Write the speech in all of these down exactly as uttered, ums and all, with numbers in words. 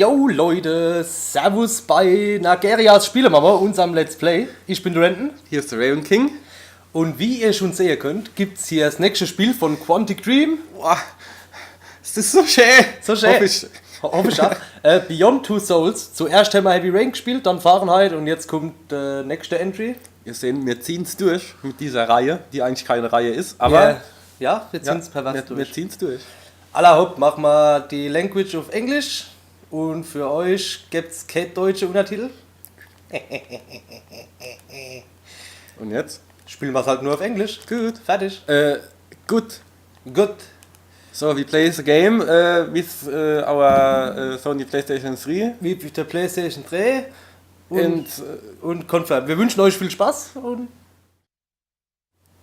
Yo Leute, Servus bei Nagerias Spielemama, unserm Let's Play. Ich bin de Renton. Hier is de Raven King. Un wie ihr schun sehe könnt, gibt's hier 's nächste Spiel von Quantic Dream. Boah, is des so schää. So schää. Hoff ich. Ho-, hoff ich ach. Äh, Beyond Two Souls. Zuerscht hämmer Heavy Rain gespielt, dann Fahrenheit un jetzt kummt, äh, nächste Entry. Ihr seht, mir ziehen's durch mit dieser Reihe, die eigentlich keine Reihe is, awwer ja, ja, mir ziehen's pervers durch. Mir ziehen's durch. Alla hopp, mach ma die Language uff Englisch. Un für euch gibt's kä deutsche Untertitel. Un jetzt? Spiele ma's halt nur uff Englisch. Gut. Fertig. Äh, gut. Gut. So, we play the game, äh, with, äh, our, äh, Sony PlayStation three. Wie uff de PlayStation drei. Un, un, äh, un confirm. Mir wünschen euch viel Spaß un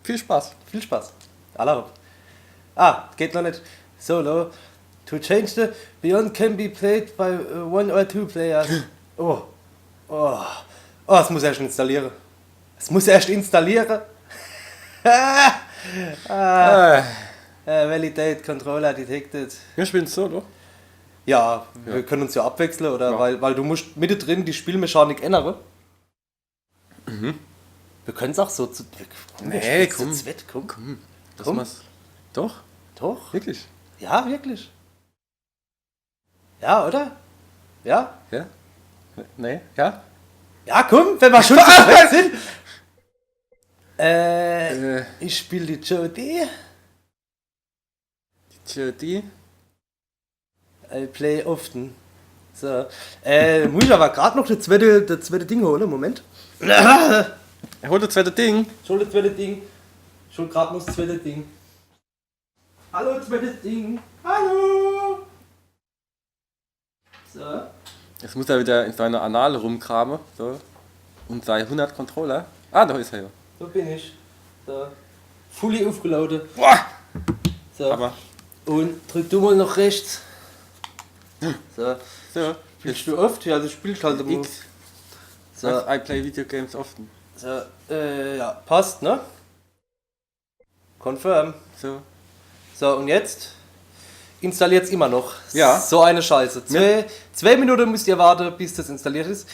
viel Spaß. Viel Spaß. Alla hopp. Ah, geht noch net. Solo. To change the Beyond can be played by, uh, one or two players. Oh. Oh. Oh, es muss erscht installiere. Es muss erscht installiere. Ah. Äh. Äh, validate controller detected. Mir spielen Solo. Ja, ja, mir könne uns ja abwechsle, oder? Ja. Weil, weil du muscht mittedrin die Spielmechanik ännere. Mhm. Mir könne's ach so zu, mir, komm, mir spielen's zu zwett, komm. Nee, komm. Komm. Lass ma's. Doch? Doch? Wirklich? Ja, wirklich. Ja, oder? Ja? Ja? Nee, ja? Ja, komm, wenn ma schun zu zwett sin. Äh, äh, ich spiel die Jodi. Die Jodi. I play often. So. Äh, muss ich awwer grad noch de zwette, de zwette Ding hole. Moment. Er holt de zwette Ding. Ich hol de zwette Ding. Ich hol grad noch 's zwette Ding. Hallo, zwette Ding. Hallo. So. Jetzt muss er wieder in seine Annale rumkramen. So. Un sei hundert Controller. Ah, do is er ja. So bin ich. So. Fully uffgelade. Boah! So. Hammer. Un drück du mol noch rechts. So. So. Spielst du oft? Ja, du spielst halt immer. X. So. I play video games often. So, äh, ja, passt, ne? Confirm. So. So, un jetzt? Installiert's immer noch. Ja. So eine Scheiße. Ja. Zwee, zwee Minute müsst ihr warte, bis des installiert is.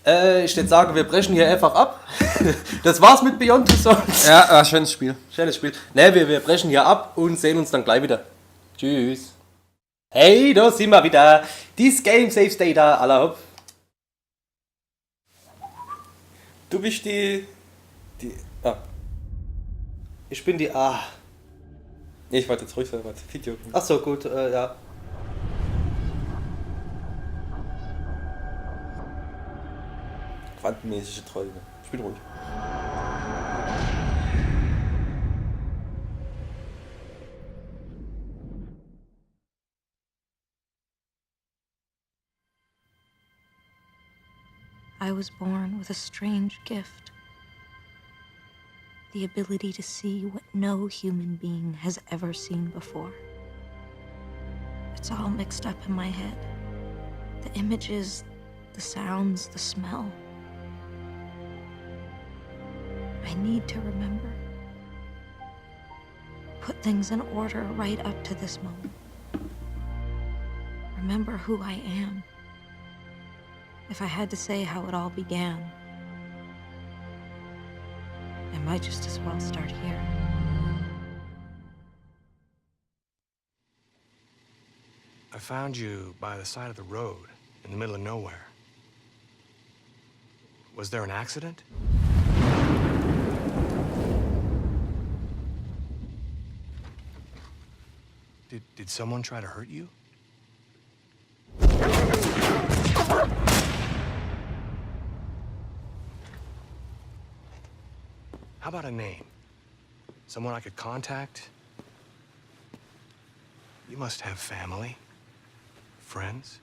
Äh, ich würd sage, mir brechen hier einfach ab. Des war's mit Beyond Two Souls. Ja, ja, schönes Spiel. Schönes Spiel. Ne, mir, mir brechen hier ab un sehn uns dann glei wieder. Tschüss. Hey, do sin ma wieder. This game saves data, alla hopp. Du bist die, die, ah. Ich bin die, ah. Nee, ich wollt jetzt ruhig sein, wollt Video. Ach so, gut, äh, ja. Quantenmäßige Träume. Ich bin ruhig. I was born with a strange gift. The ability to see what no human being has ever seen before. It's all mixed up in my head. The images, the sounds, the smell. I need to remember. Put things in order right up to this moment. Remember who I am. If I had to say how it all began, I might just as well start here. I found you by the side of the road, in the middle of nowhere. Was there an accident? Did, did someone try to hurt you? How about a name? Someone I could contact? You must have family, friends,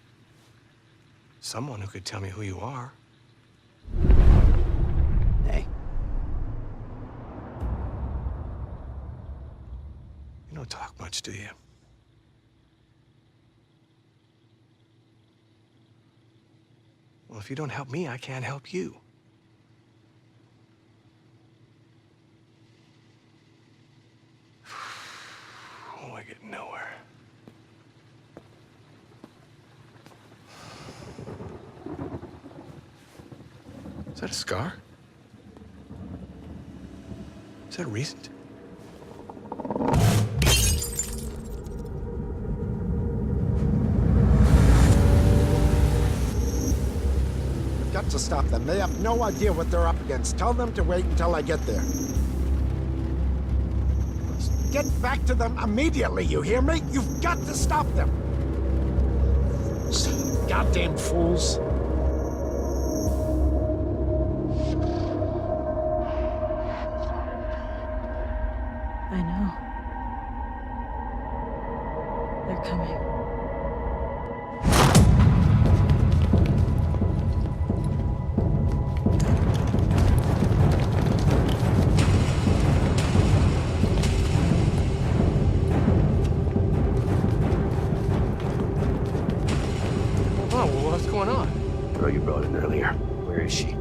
someone who could tell me who you are. Hey. You don't talk much, do you? Well, if you don't help me, I can't help you. Oh, I get nowhere. That a scar? Is that recent? You've got to stop them. They have no idea what they're up against. Tell them to wait until I get there. Get back to them immediately, you hear me? You've got to stop them. Goddamn fools. I know. They're coming. Whoa, what's going on? Girl you brought in earlier. Where is she?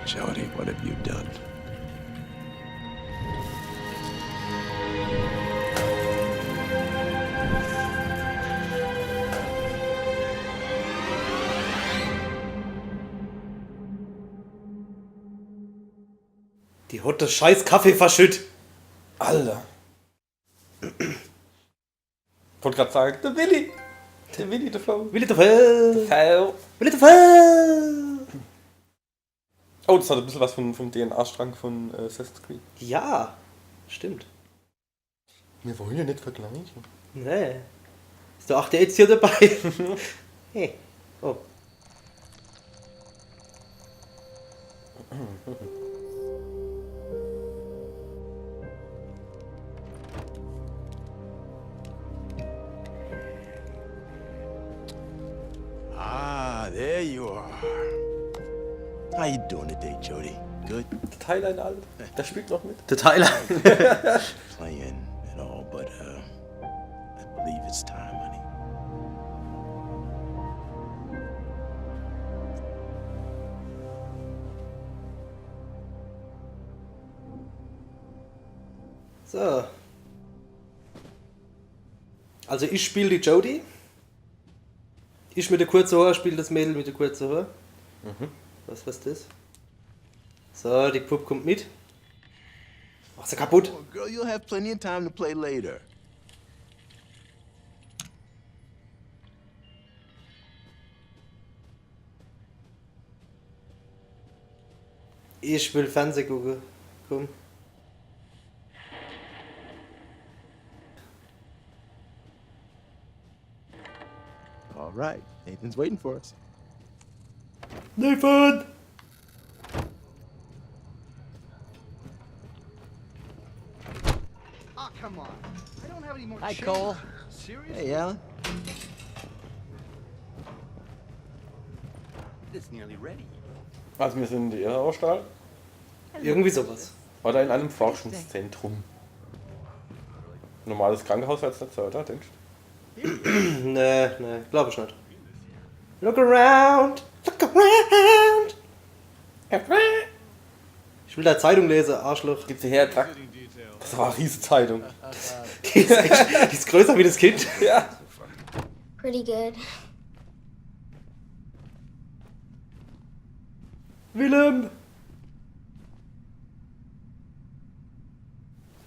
Jodie, what have you done? Die hot de scheiß Kaffee verschütt. Alter. Wollt grad sage, de Willi. De Willi Dafoe. Willi Dafoe. Dafoe. Willi Dafoe. Oh, das hat e bissel was von, vom D N A-Strang von, äh, Assassin's Creed. Ja, stimmt. Mir wollen ja net vergleiche. Nee. Is doch ach der jetzt hier dabei. Hey. Oh. Ah, there you are. How you doing today, Jodie? Good? De Tyler in alt. Der spielt noch mit. De Tyler. Playing and all, but, uh, I believe it's time, honey. So. Also ich spiel die Jodie. Ich mit de kurze Hoor spiel das Mädel mit de kurze Hoor. Mhm. Was, was is das? So, die Pupp kommt mit. Mach se kaputt. Oh, girl, you'll have plenty of time to play later. Ich will Fernseh gucke. Komm. All right, Nathan's waiting for us. Nathan! Oh, come on. I don't have any more change. Hi, Cole. Seriously? Hey, Alan. It's nearly ready. Also wir sind in der Irrenanstalt. Irgendwie sowas. Oder in einem Forschungszentrum. Normales Krankenhaus als letzter, oder? Denkst du? Nee, nee, glaub ich net. Look around, look around. Ich will da Zeitung lese, Arschloch. Gib sie her, zack. Das war e riese Zeitung. Die is, echt, die is größer wie das Kind. Ja. Pretty good. Willem!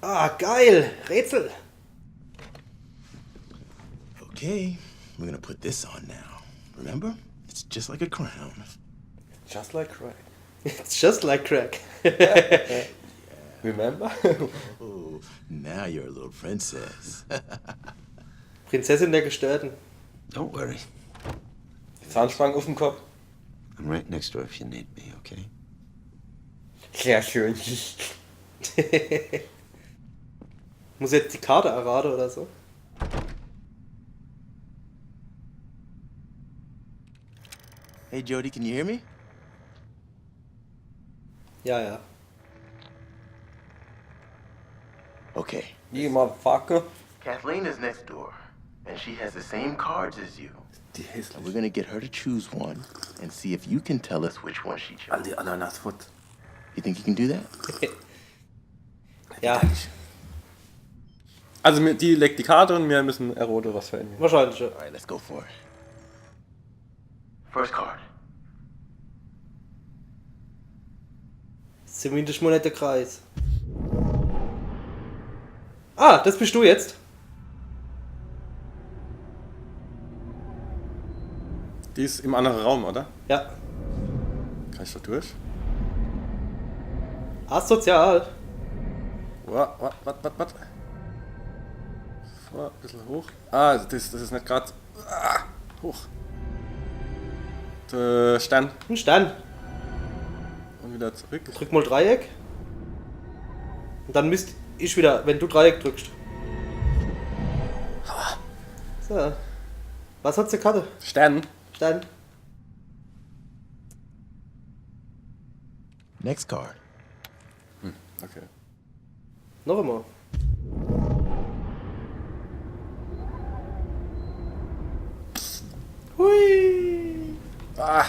Ah, geil! Rätsel! Okay, we're gonna put this on now. Remember? It's just like a crown. Just like crack. It's just like crack. Remember? Oh, now you're a little princess. Prinzessin der Gestörten. Don't worry. Zahnspange auf dem Kopf. I'm right next door if you need me, okay? Sehr schön. Muss jetzt die Karte errate oder so? Hey, Jody, can you hear me? Ja, ja. Okay. You motherfucker. Kathleen is next door, and she has the same cards as you. Die And we're hässlich. Gonna get her to choose one and see if you can tell us which one she chose. All die anderen hast fort. You think you can do that? Ja, Also mir- die legt die Karte und wir müssen errote, was für eine. Wahrscheinlich. Ja. All right, let's go for it. First card. Zumindest mal nicht der Kreis. Ah, das bist du jetzt? Die ist im anderen Raum, oder? Ja. Kann ich da durch? Asozial. Warte, warte, warte, warte, warte. So, ein bisschen hoch. Ah, das, das ist nicht gerade. Ah, hoch. Der Stern. Ein Stern. Und wieder zurück. Drück mal Dreieck. Und dann müsst ich wieder, wenn du Dreieck drückst. So. Was hat die Karte? Stern. Stern. Next card. Okay. Noch einmal. Hui. Ah,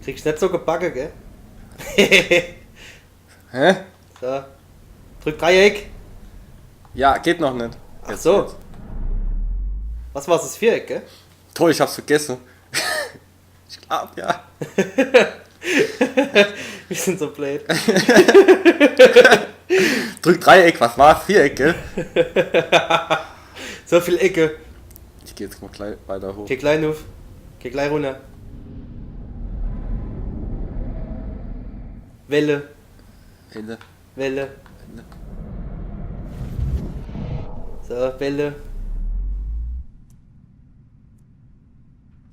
Kriegst nicht so gebacke, gell? hä? So. Drück Dreieck. Ja, geht noch nicht. Ach so. Was war das Viereck, gell? Toll, ich hab's vergessen. Ich glaub, ja. Wir sind so blöd. Drück Dreieck, was war's? Viereck, gell? So viel Ecke. Ich geh jetzt mal gleich weiter hoch. Geh gleich rauf. Geh gleich runter. Welle. Ende. Welle. So, Welle.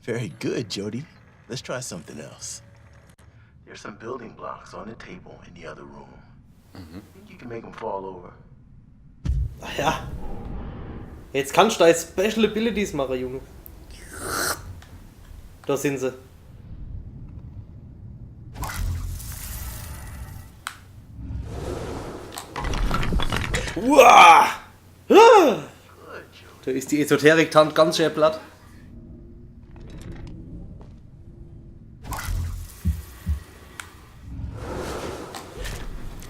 Very good, Jody. Let's try something else. There's some building blocks on the table in the other room. Think you can make them fall over? Ah ja. Jetzt kannst du deine Special Abilities machen, Junge. Da sind sie. Uah! Ah! Da ist die Esoterik-Tante ganz schön platt.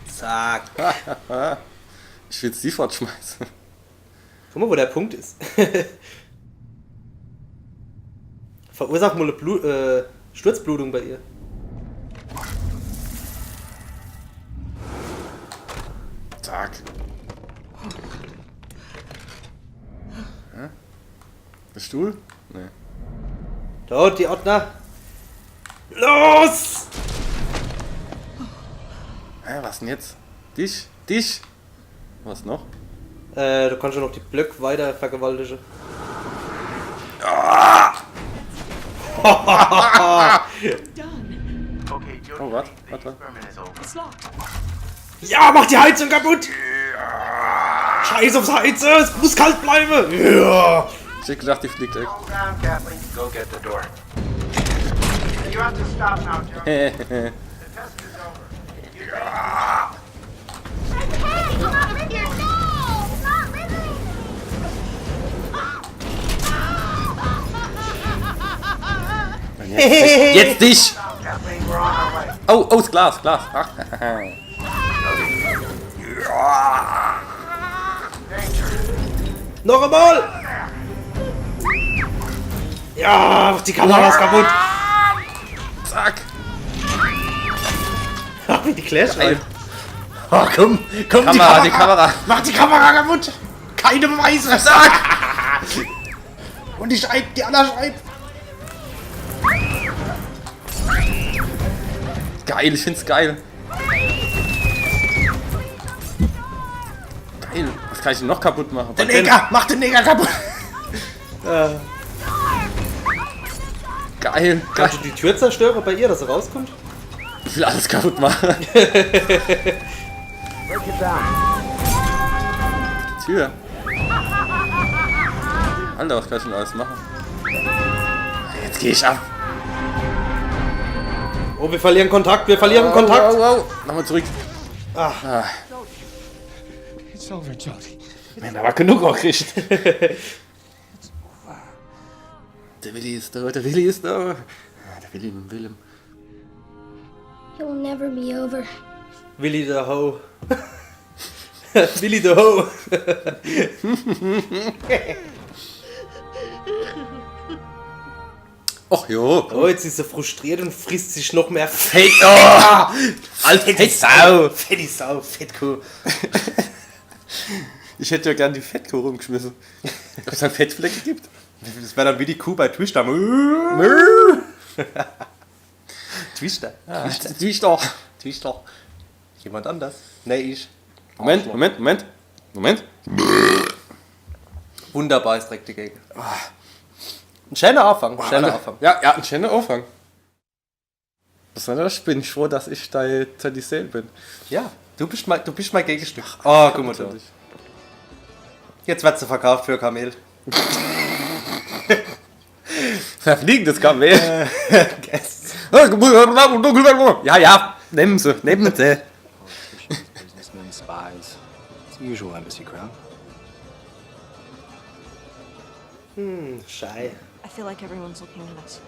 Zack. Ich will sie fortschmeißen. Guck mal, wo der Punkt ist. Verursacht mal eine Blu äh, Sturzblutung bei ihr. Zack. Hä? Der Stuhl? Nee. Da, die Ordner. Los! Hä, was denn jetzt? Dich? Dich? Was noch? Äh, du kannst schon noch die Blöcke weiter vergewaltigen. Okay, Jody, Oh, warte, the warte. Experiment is over. It's locked. Ja, mach die Heizung kaputt! Scheiß aufs Heizen, es muss kalt bleiben! Ja. Ich hab gedacht, die fliegt weg. Calm down, Kathleen. Go get the door. You have to stop now, Joe. The test is over. I can't! Come on, with your nose! Not with me! Jetzt dich! Kathleen, we're on our way. Oh, oh, das Glas, Glas. Ach. You're Noch emol! Ja, die Kamera is kaputt! Zack! Ach, wie die Clash rein. Oh, komm, komm, Kamera, die Kamera! Mach die Kamera kaputt! Keine Beweise! Zack! Und die Scheibe, die andere Scheibe! Geil, ich find's geil. Geil. Was kann ich denn noch kaputt machen? Den Neger! Mach den Neger kaputt! Äh. Geil, geil. Kannst du die Tür zerstören bei ihr, dass sie rauskommt? Ich will alles kaputt machen. Tür. Alter, was kann ich denn alles machen? Jetzt geh ich ab. Oh, wir verlieren Kontakt, wir verlieren Kontakt. Au, au. Nochmal zurück. Ah. Ah. It's over, Jodie. Mer hän awwer genug aagekriegt. Der Willi is do, der Willi is do. Ah, der Willi mit dem Willem. It will never be over. Willi der Ho. Willi der Ho. Ach jo. Oh, jetzt is er frustriert und frisst sich noch mehr Fett. Oh, als Fettsau. Fettisau, Fettkuh. Ich hätt jo gern die Fettkuh rumgeschmissen. Ob's do Fettflecke gibt? Das wär dann wie die Kuh bei Twister. Twister. Ja. Twister. Twister. Twister. Jemand anders? Nee, ich. Moment, Arschloch. Moment, Moment, Moment. Wunderbar is direkt dagegen. Ah. Ein schöner Anfang, ein schöner Anfang. Ja, ja, ein schöner Anfang. Besonders bin ich froh, dass ich dei, dei Seele bin. Ja, du bist mein, du bist mein Gegenstück. Oh, guck mal da. Natürlich. Jetzt wird sie verkauft für Kamel. Verfliegendes Kamel. Äh, yes. Ja, ja, nehmen Sie, nehmen Sie. Politicians, businessmen, spies. It's the usual embassy crowd. Hm, shy. I feel like everyone's looking at us.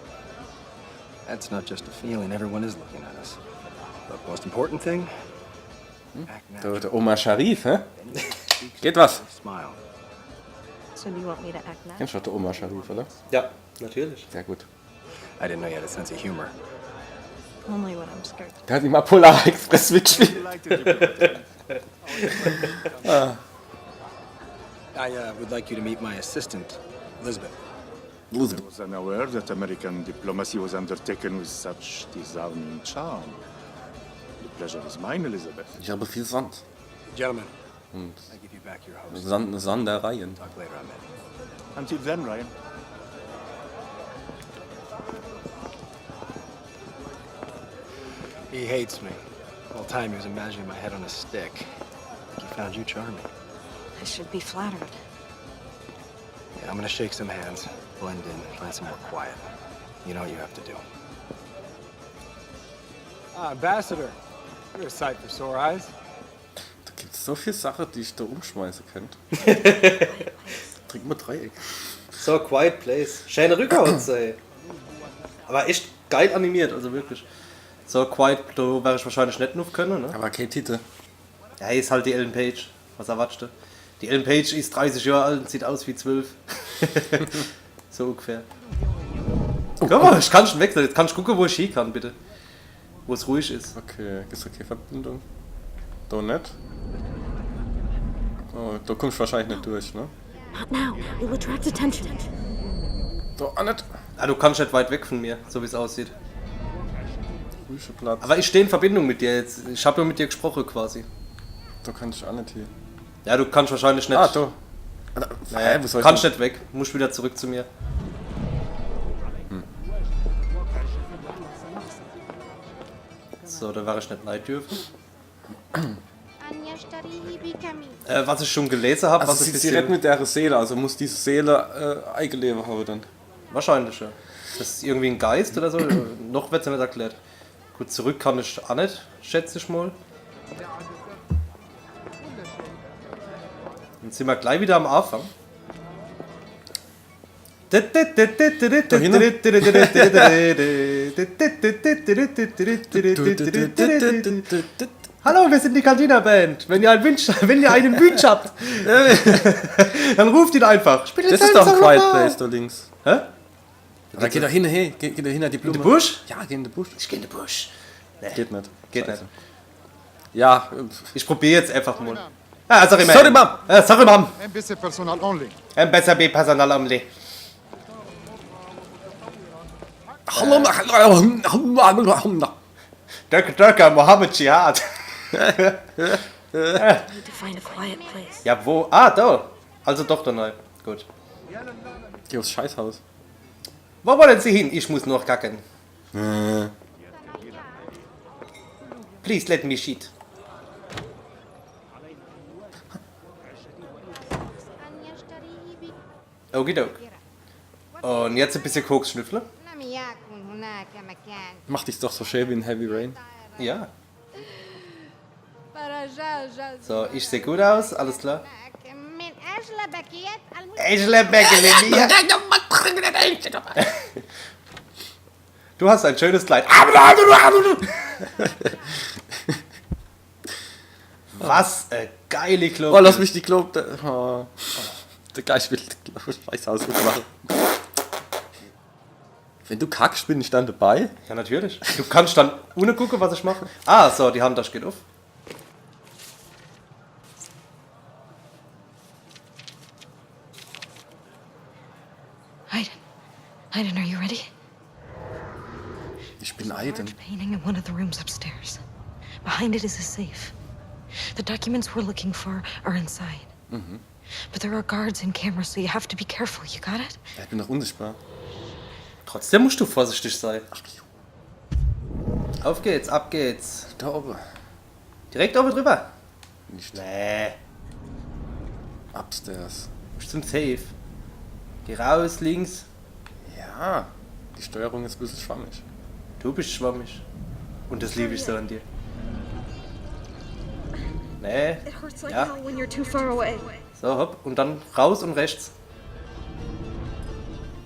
That's not just a feeling, everyone is looking at us. But most important thing, act natural. Der, der Omar Sharif, hä? Geht was? Smile. So do you want me to act natural? Kennst du doch den Omar Sharif, oder? Ja, natürlich. Sehr gut. I didn't know you had a sense of humor. Only when I'm scared. Der hat immer Polar Express mitgespielt. Ah. I uh, would like you to meet my assistant, Elizabeth. Elizabeth. I was unaware that American diplomacy was undertaken with such disarming charm. The pleasure is mine, Elizabeth. Ich habe viel Sand. Gentlemen, I give you back your host. Sand, Sandereien. Talk later, Ahmed. Until then, Ryan. He hates me. All the time he was imagining my head on a stick. He found you charming. I should be flattered. Yeah, I'm gonna shake some hands, blend in, find somewhere quiet. You know what you have to do. Ah, Ambassador, you're a sight for sore eyes. Da gibt's so viel Sache, die ich da umschmeißen könnte. Trink mal Dreieck. So, Quiet Place. Schöne Rückhalt, ey. Aber echt geil animiert, also wirklich. So, Quiet, da wär ich wahrscheinlich net nuff können, ne? Aber kein Titel. Ja, is halt die Ellen Page. Was erwartest du? Die Ellen Page is dreißig Jahre alt und sieht aus wie zwölf. So ungefähr. Oh, guck mal, ich kann schon wechseln. Jetzt kannst du gucken, wo ich hin kann, bitte. Wo es ruhig is. Okay, is okay, Verbindung. Da net. Oh, da kommst du wahrscheinlich net durch, ne? Not now. You'll attract attention. Da auch net. Ah, du kannst net weit weg von mir, so wie's aussieht. Ruhiger Platz. Aber ich steh in Verbindung mit dir jetzt. Ich hab ja mit dir gesprochen quasi. Da kannst du auch net hin. Ja, du kannst wahrscheinlich net. Ah, da. Naja, hä, wo soll ich kannst denn net weg. Musst wieder zurück zu mir. Hm. So, da wär ich net rein dürfen. Äh, was ich schon gelesen hab, also was sie, sie redet mit der Seele, also muss diese Seele, äh, eigene Leben haben dann. Wahrscheinlich, ja. Das is irgendwie ein Geist oder so. Noch wird's ja net erklärt. Gut, zurück kann ich auch net, schätz ich mal. Dann sind wir gleich wieder am Anfang. Da hinten? Hallo, wir sind die Cantina Band. Wenn ihr einen Wunsch, wenn ihr einen Wunsch habt, dann ruft ihn einfach. Spielt Das ist doch ein Quiet Place da links. Hä? Da geht er hin, hey, geht, geht er hinter die In Blume. den Busch? Ja, geh in den Busch. Ich geh in den Busch. Geht nicht. Geht Scheiße. nicht. Ja, äh, Ich probier jetzt einfach mal. Ah, sorry, Ma'am. Sorry, Ma'am. Ah, sorry, Ma'am. Empecé personal only. Empecé personal only. hallo, hallo, hallo, hallo, hallo. Dörke, Dörke, Mohammed Jihad. Need to find a quiet place. Ja, wo? Ah, da. Also doch da neu. Gut. Geh aufs Scheißhaus. Wo wollen Sie hin? Ich muss nur kacken. Äh, Please let me shit. Okidok. Und jetzt ein bisschen Koks schnüffeln. Mach dich doch so schön wie in Heavy Rain. Ja. So, ich sehe gut aus, alles klar. Ich lebe hier. Du hast ein schönes Kleid. Was eine geile Klo. Oh, lass mich die Klo. Oh. Der Geist will Klo. Scheiße, ausmachen. Wenn du kackst, bin ich dann dabei. Ja, natürlich. Du kannst dann ohne gucken, was ich mache. Ah, so, die Handtasche geht auf. Aiden. Aiden, are you ready? Ich bin Aiden. Large painting in one of the rooms upstairs. Behind it is a safe. The documents we're looking for are inside. But there are guards and cameras, so you have to be careful. You got it? Ja, ich bin doch unsichtbar. Trotzdem musst du vorsichtig sein. Ach, jo. Auf geht's, ab geht's. Da oben. Direkt oben drüber. Nicht. Nee, Upstairs. bis zum Safe. Geh raus, links. Ja. Die Steuerung ist ein bisschen schwammig. Du bist schwammig. Und das liebe ich so an dir. Nee. It hurts like Ja. Hell when you're too far away. So, hopp. Und dann raus und rechts.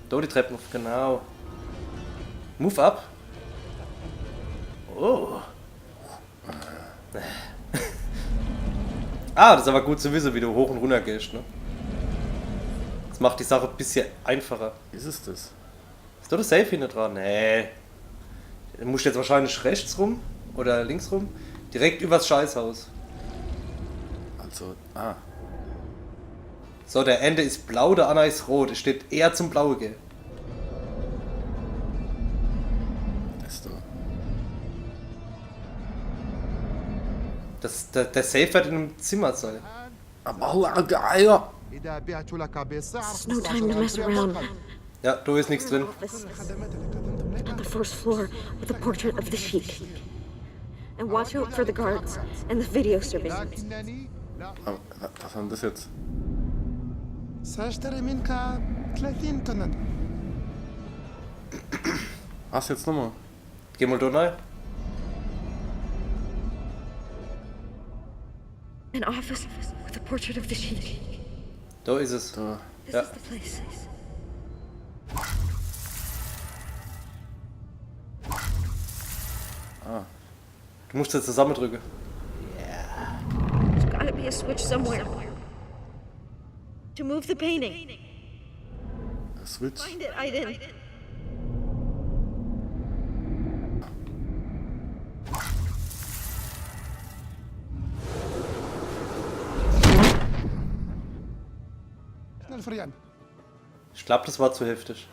Da die Treppen, genau. Move up. Oh. Ah, das ist aber gut zu wissen, wie du hoch und runter gehst, ne? Das macht die Sache ein bisschen einfacher. Ist es das? Ist da der Safe hinten dran? Nee. Du musst jetzt wahrscheinlich rechts rum oder links rum. Direkt übers Scheißhaus. Also, ah. So, der Ende ist blau, der Anna ist rot. Es steht eher zum Blaue, gell? Ist doch. Das, der, der Safe wird in einem Zimmer sein. Aber Allah, geil. إذا بعت لك بالسعر It's no time to mess around. Ja, da ist nichts drin. Office. On the first floor with a portrait of the Sheik. And watch out for the guards and the video surveillance. لكنني لا Aber, was war denn das jetzt? سأشتري منك ثلاثين طنا. Was jetzt nochmal? Geh mal da rein. An office with a portrait of the Sheik. Da ist es. Da. This Ja. Is the place. Du musst jetzt zusammendrücken. There's gotta be a switch somewhere. To move the painting. Switch. Find it, Aiden. الفريان. Ich glaube, das war zu heftig.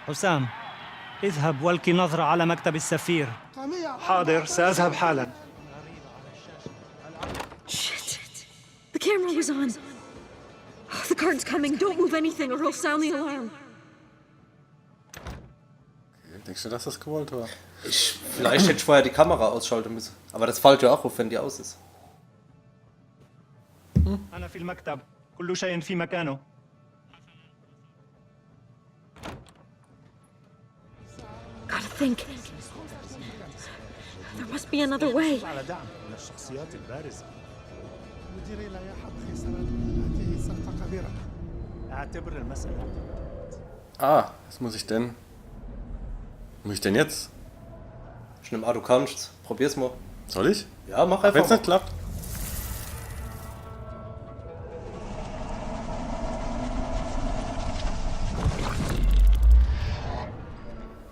حسام، اذهب والق نظرة على مكتب السفير. حاضر، سأذهب حالا. Shit. The camera was on. Oh, the guard's coming. Don't move anything or he'll sound the alarm. Denkst du, dass das gewollt war? Ich, vielleicht hätte ich vorher die Kamera ausschalten müssen. Aber das fällt ja auch auf, wenn die aus ist. أنا في المكتب. كل شيء في مكانه. Gotta think. There must be another way. على دعم من الشخصيات البارزة. مديري لا يحب خسارة هذه صفقة كبيرة. اعتبر المسألة Ah, was muss ich denn? Muss ich denn jetzt? Nimm an, du kannst. Probier's mal. Soll ich? Ja, mach einfach. Wenn's mal net klappt.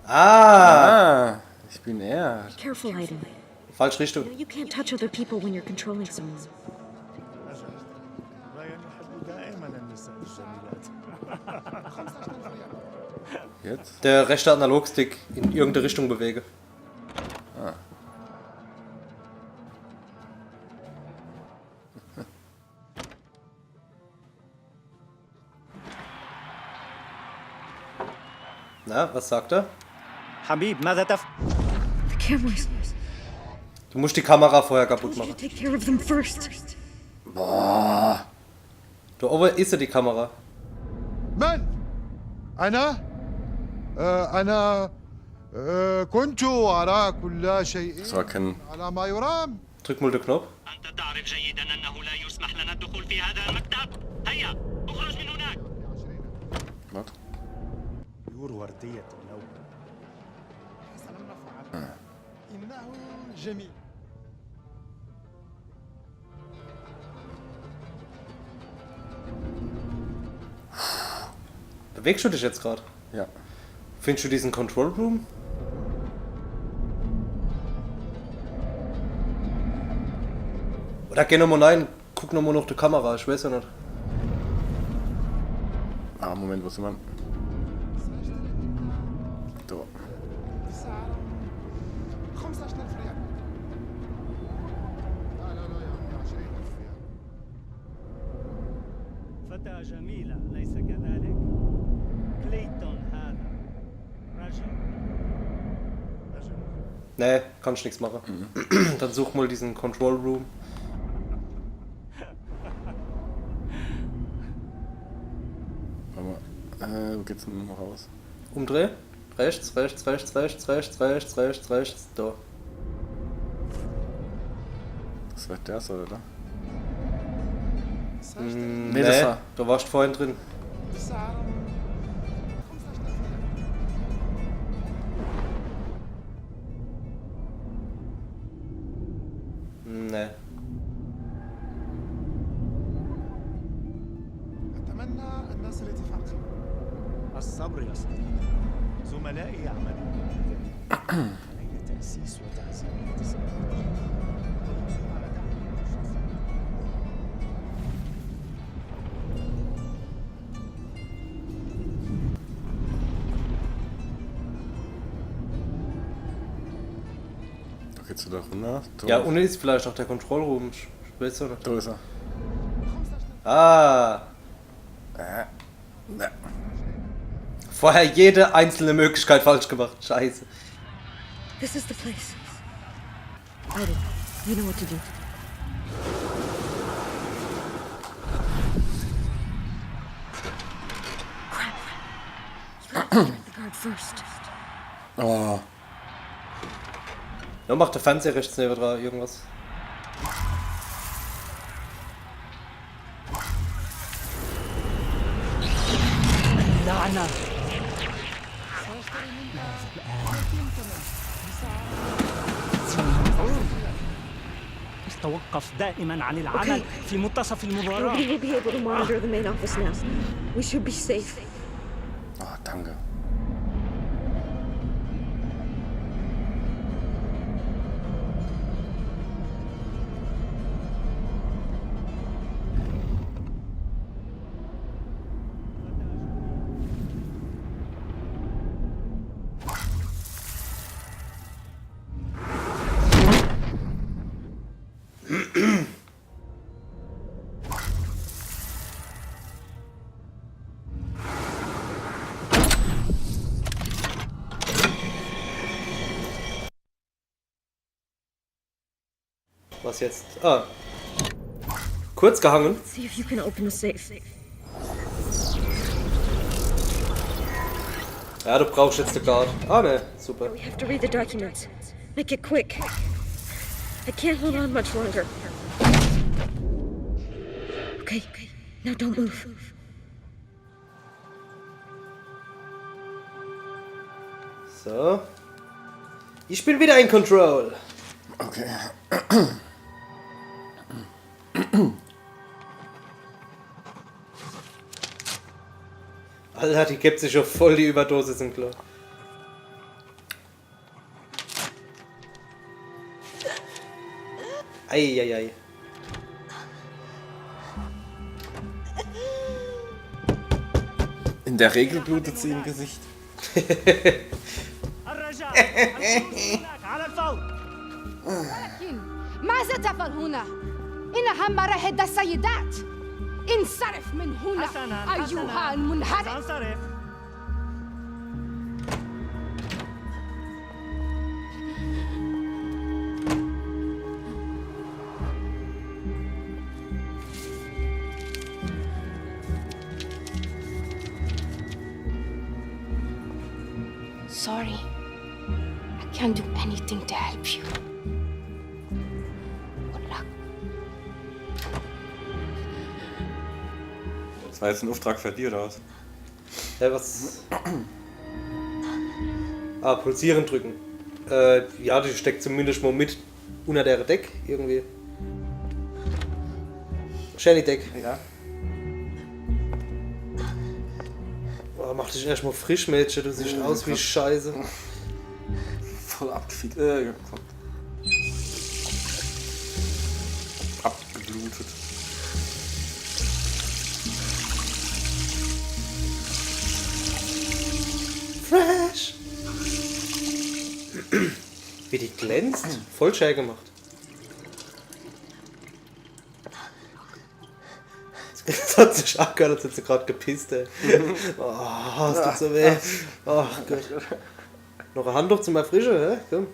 Ah! Ah, ich bin er. Be careful, Aiden. Falsch Richtung. You know, you can't touch other people when you're controlling someone. Jetzt? Der rechte Analogstick in irgendeine Richtung bewege. Ah. Na, was sagt er? حبيب، ماذا تف- The cameras. Du musst die Kamera vorher kaputt machen. I told you to take care of them first. Boah. Da oben ist ja die Kamera. من؟ أنا؟ آه، أنا، آه، كنت أرى كل شيء. Das war kein على ما يرام. Drück mal den Knopf. أنت تعرف جيدا أنه لا يسمح لنا الدخول في هذا المكتب. هيا، اخرج من هناك. Was? Nur وردية اللون. حسنا مفعل. إنه جميل. Bewegst du dich jetzt gerade? Ja. Findest du diesen Control Room? Oder geh nochmal rein, guck nochmal nach der Kamera, ich weiß ja nicht. Ah, Moment, wo sind wir? Da. فتاة جميلة، أليس كذلك؟ كليتون هذا رجل. Nee, kannst nichts machen. Dann such mal diesen Control Room. Warte mal, äh, wo geht's denn nochmal raus? Umdreh. Rechts, rechts, rechts. Da. Das wird der, oder? Mm, nee, das war, du warst vorhin drin. Nee. أتمنى أن نصل اتفاق. الصبر يا صديقي. زملائي يعملون. علي تأسيس وتعزيز الاتصالات والحصول على دعم من الشخص. Da geht's wieder runter. Ja, unten ist vielleicht auch der Control Room. Ich, ich weiß ja nicht. Da ist er. Ah. Äh. Ne. Vorher jede einzelne Möglichkeit falsch gemacht. Scheiße. This is the place. Aiden, you know what to do. Crap. You have to strike the guard first. Oh. Ja, macht der Fernseher rechts neben dran irgendwas. اللعنة. توقف دائمًا عن العمل في منتصف المباراة. Nobody will be able to monitor the main office now. We should be safe. Ah, danke. Was jetzt? Ah. Kurz gehangen. See if you can open the safe. Ja, du brauchst jetzt den Guard. Ah, ne, super. We have to read the documents. Make it quick. I can't hold on much longer. Okay, now don't move. So. Ich bin wieder in Control. Okay. Alter, die gibt sich schon voll die Überdosis im Klo. Eieiei. In der Regel blutet sie im Gesicht. الرجاء، الجلوس هناك على الفور. لكن ماذا تفعل هنا؟ إنها مراحيض السيدات. انصرف من هنا حسنا، أيها حسنا. المنحرف. سأنصرف. Sorry. I can't do anything to help you. Good luck. Das war jetzt ein Auftrag für dich, oder was? Ja, was? Ah, pulsieren drücken. Äh, ja, die steckt zumindest mal mit unter der Deck irgendwie. Shanny Deck. Ja. Oh, mach dich erstmal frisch, Mädchen, du siehst aus wie Scheiße. Voll abgefickt. Äh, komm. Abgeblutet. Fresh! Wie die glänzt. Voll schön gemacht. Das hat sich angehört, als hätte sie gerade gepisst, ey. Oh, das tut so weh. Oh Gott. Noch ein Handtuch zum Erfrischen, hä? Komm.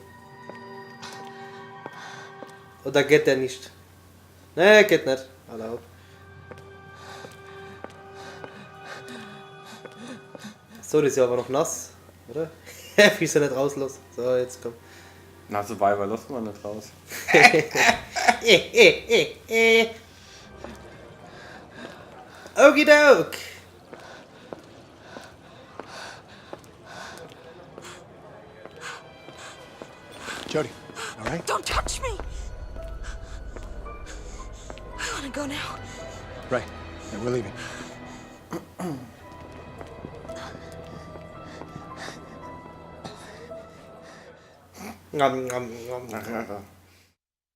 Oder geht der nicht? Nee, geht nicht. Alla hopp. So, die ist ja aber noch nass, oder? Wie ich sie nicht rauslos. So, jetzt komm. Na, Survivor, lass mal nicht raus. Okidok. Jody, all right? Don't touch me! I want to go now. Right. Yeah, we're leaving. Nom, nom, nom. Ach, ja, ja.